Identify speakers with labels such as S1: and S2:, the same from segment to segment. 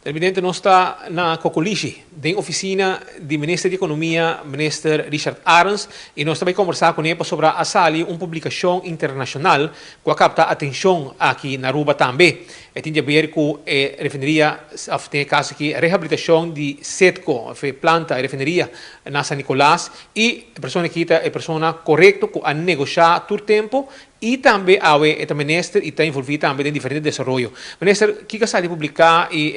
S1: Televidente, nos ta na Cocolishi, den oficina di Minister di Economia, Minister Richard Arends, y nos ta bay conversa cu ne pasobra a sali un publicacion internacional cu a capta atencion aki na Aruba tambe. E tin di haber cu e refineria, of den e caso aki rehabilitacion di Citgo, of e planta, e refineria na San Nicolas, y e persona aki ta e persona corecto cu a negocia tur tempo y tambe awe e ta minister y ta envolvi tambe den diferente desaroyo. Minister, kico a sali publica y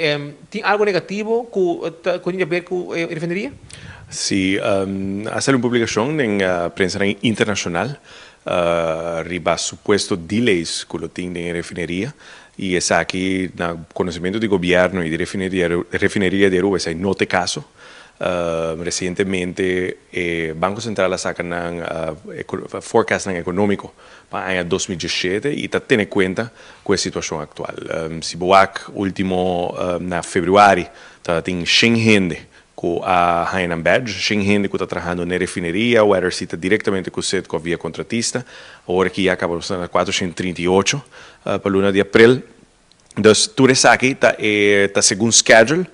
S1: tin algo negativo cu ta cu tin di haber cu e refineria?
S2: Si, a sali un publicacion den prensa internacional riba supuesto delays cu lo tin den e refineria y esaki na conocimento di gobierno y di refineria di Aruba esaki no ta e caso. Recientemente e Banco Central a saca nan forecastnan economico pa aña 2017 y ta tene cuenta cu e situacion actual. Si bo wak ultimo na februari ta tin 100 hende cu a haya nan badge, 100 hende cu ta trahando na refineria, whether si ta directamente cu Citgo of via contratista. Awor aki ya caba nos na 438 pa luna di april. Dus tur esaki ta segun schedule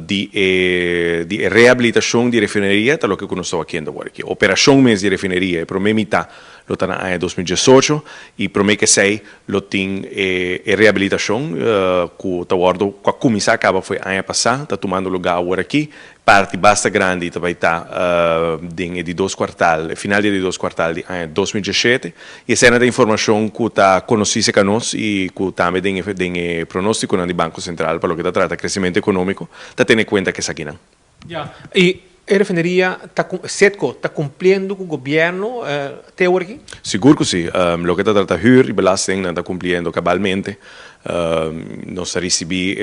S2: di e rehabilitacion di refineria ta loke cu nos ta haciendo awor aki. Operacion mes di refineria, e prome mitad lo ta na aña 2018 y prome cu esey lo tin e rehabilitacion cu ta wordo cu a cuminsa caba for di aña pasa, ta tumando lugar awor aki. Parti basta grandi tambe ta den di dos kwartaal, final di dos kwartaal di aña 2017. Y esey ta informacion cu ta conoci cerca nos y cu tambe den pronostico di Banco Central pa loke ta trata crecemento economico, ta tene cuenta cu esakinan.
S1: Ja. Y e refineria ta, Citgo ta cumpliendo cu gobierno te awor aki?
S2: Sigur cu si. Loke ta trata huur y belasting ta cumpliendo cabalmente. Nos a ricibi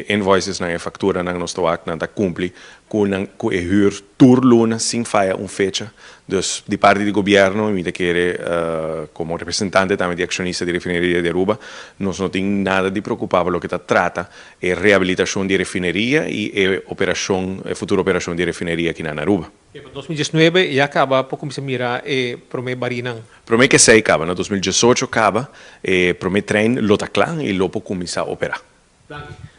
S2: invoices nan, factura nan, nos ta ta cumpli cu e huur tur luna sin faya un fecha. Dus di parti di gobierno, mi ta kere como representante tambe di accionista di refineria di Aruba, nos no tin nada di preocupa pa loke ta trata e rehabilitacion di refineria y e operacion, e futuro operacion di refineria aki na Aruba.
S1: Y pa 2019 ya caba por cuminsa mira e prome barinan?
S2: Prome cu esey caba, na 2018 caba, e prome trein lo ta cla y lo por cuminsa opera.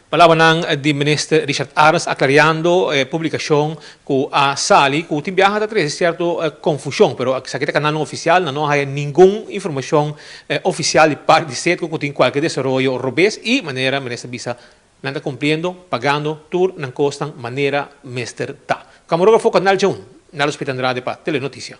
S1: Palabranan di Minister Richard Arends aclarando publicacion cu a sali, cu tin biaha ta trece cierto confusion, pero esaki ta canal oficial, no hay ningun informacion oficial di parti di Citgo cu tin cualkier desaroyo robes y manera Minister a bisa, nan ta cumpliendo, pagando tur nan cosnan manera mester ta. Camarógrafo Canal 1, Nalo Spit Andrade pa Telenoticia.